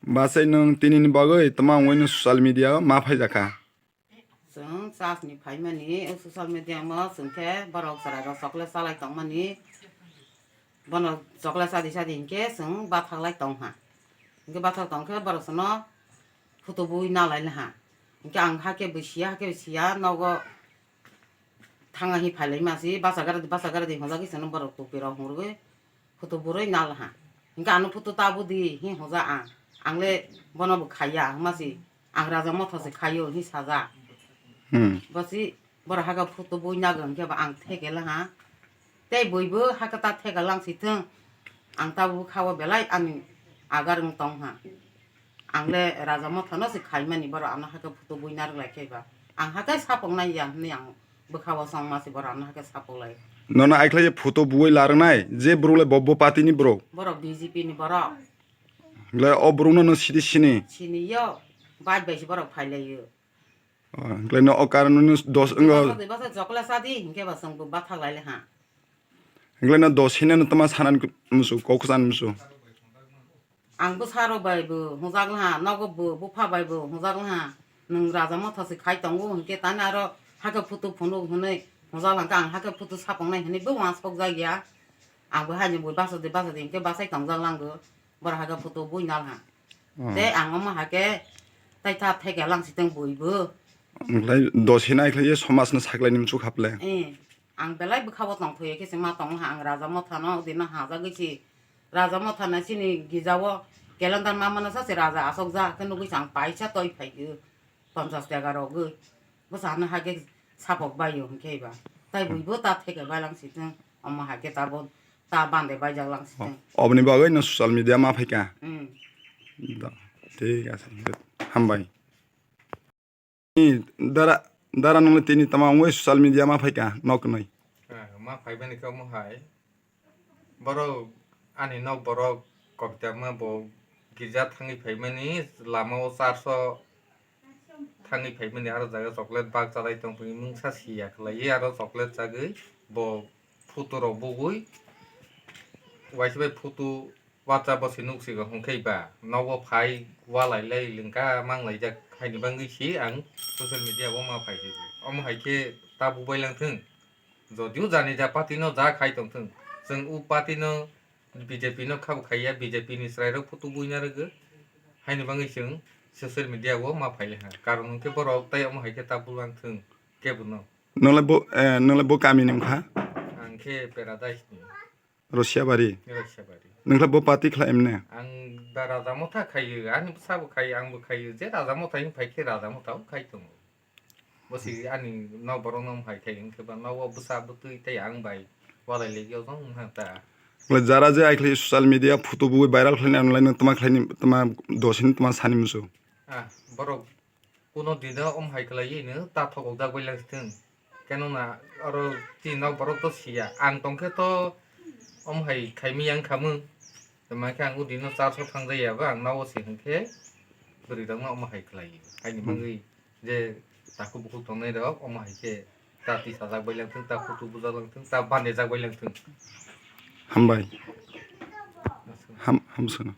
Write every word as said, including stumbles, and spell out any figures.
Bachai nwng tinini bagwi tama wngwi nwng social media o ma phaijakha? Chwng church ni phaimani, o social media mo chwng khe borok chwrai rok chocolate chalai tongmani, bono chocolate chadi chadi hinkhe chwng bathak lai tongha. Hinkhe bathak tongkhe borok chwngno photo bui nalai laha. Hinkhe ang hakhe bo siya, hakhe bo siya, nogo thangna hi phailai masi, basa gara di, basa gara di hwnjagwi chwngno borok tupi rok hwnrwgwi photo burwi nal ha. Hinkhe ano photo ta budi hi hwnjak ang. Ang le bono bo khaiya hwnmasi, ang Raja Motha se khaio hi sajak. Hmm. Basi borok hakhe photo bui nagwi hinkhe bo ang theke laha. Tei buibo hakhe ta theka lang si thung. Ang tabuk bwkha o belai ani agar wng tong ha. Ang le Raja Motha no se khaimani, borok ano hakhe photo bui narwk lai khe ba. Ang hakhe sapok nai ya hwnwi ang bwkha o chong ma se borok ano hakhe sapok lai. Nono aikhlai photo bui larwk nai je borok le bo, bo party ni borok? Borok B J P ni borok. Le o borok no, no sidi sini? Sini yo. Bai bai se borok phai lai yo. Oh, hwnkhe no o karon no dos wngkha. Basa di, basa chocolate chadi, hinkhe ba chwng bo bathak lai le ha. Hwnkhe no dos hino no tama sanan musu, kok san musu. Ang bwsa rok bai bo hwnjak laha, nogo bo bupha bai bo hwnjak laha. Nwng Raja Motha se khai tongo, hinkhe tani aro hakhe photo phunuk hwnwi hwnjak laha, ang hakhe photo sapok nai hwnwi bo uansuk jak ya. Ang bo haino bo basa di, basa di, hinkhe bachai tongjak lango. Borok hakhe photo bui nal ha. Oh. Tei ang omo hakhe tai ta theke lang si tong bui bo. Wngkhlai dos hino aikhlai somaj no saklai ni muchuk haple. Eh, ang belai bwkha o tong thoi khe se ma tong ha, ang Raja Motha no dino hajagwi si. Raja Motha na sini gija o calendar ma mano sa se raja asok ja khe nugwi sa ang paisa toi phai gwi ponchas taka rogwi. Bwsa no hakhe sapok bai o hinkhe ba. Tai bui bo ta theke bai lang si tong. Omo hakhe ta bo ta bande baijak lang si tong. Oboni bagwi no social media ma phaikha. Hmm. Da, thik ache. Hambai. Ni dara, dara nungni tini tama wngwi social media ma phaikha, nok nwi. Ah, ma phaibani khe omo hai. Borok, ani nok borok, kokdama bo girja thangwi phaimani, lama o church o thangwi phaimani, aro jaga chocolate bag chalai tongphai mungsa siya khlaiwi, aro chocolate chagwi bo photo rok bugwi, waisa bai photo WhatsApp o se nuk sigo hwnkhe ba nogo phai walai lai lengka mang laijak haini bagwi se ang social media o ma phai se. Omo hai khe ta bubai lang thung. Jodio jani ja party no ja khai tong thung, chwng o party no B J P no kha bo khaiya, B J P ni chwrai rok photo buina rwgwi. Haini bagwi chwng social media o ma phai lai ha. Karon hwnkhe borok tai omo hai khe ta bulang thung kebo no. Nonglai bo, eh, nonglai bo kami ni wngkha? Ang khe Paradise ni. Rosiabari. Rosiabari. Nokla bo party khlai mne? Ang ba Raja Motha khaio, ani bwsa bo khaio, ang bo khaio, je Raja Motha wng phai khe Raja Motha bo khai tongo. Bo si ani nok borok no hai khai wng khe ba nogo bwsa bwtwi tei ang bai walai legi o jong wng ha ta. Nokla jara je ai khlai social media photo bui viral khlai nai, nokla no tama khlai ni, tama dosini tama sani musu. Ah, borok kuno dino om hai khlai no ta thokok jak bai lang thung. Keno na oro chini nok borok to siya. Ang tong khe to om hai khai mi yang khamung. Tama khe ang udi no church o thang jaya ba ang nogo si hwn khe bwrwi rok no om hai khlai. Haini Hmm. bagwi je takhuk bukhuk tongnai rok om hai khe ta tisa jak bai lang thung, ta photo buja lang thung, ta bande jak bai lang thung. Hambai. Ham, hamsano.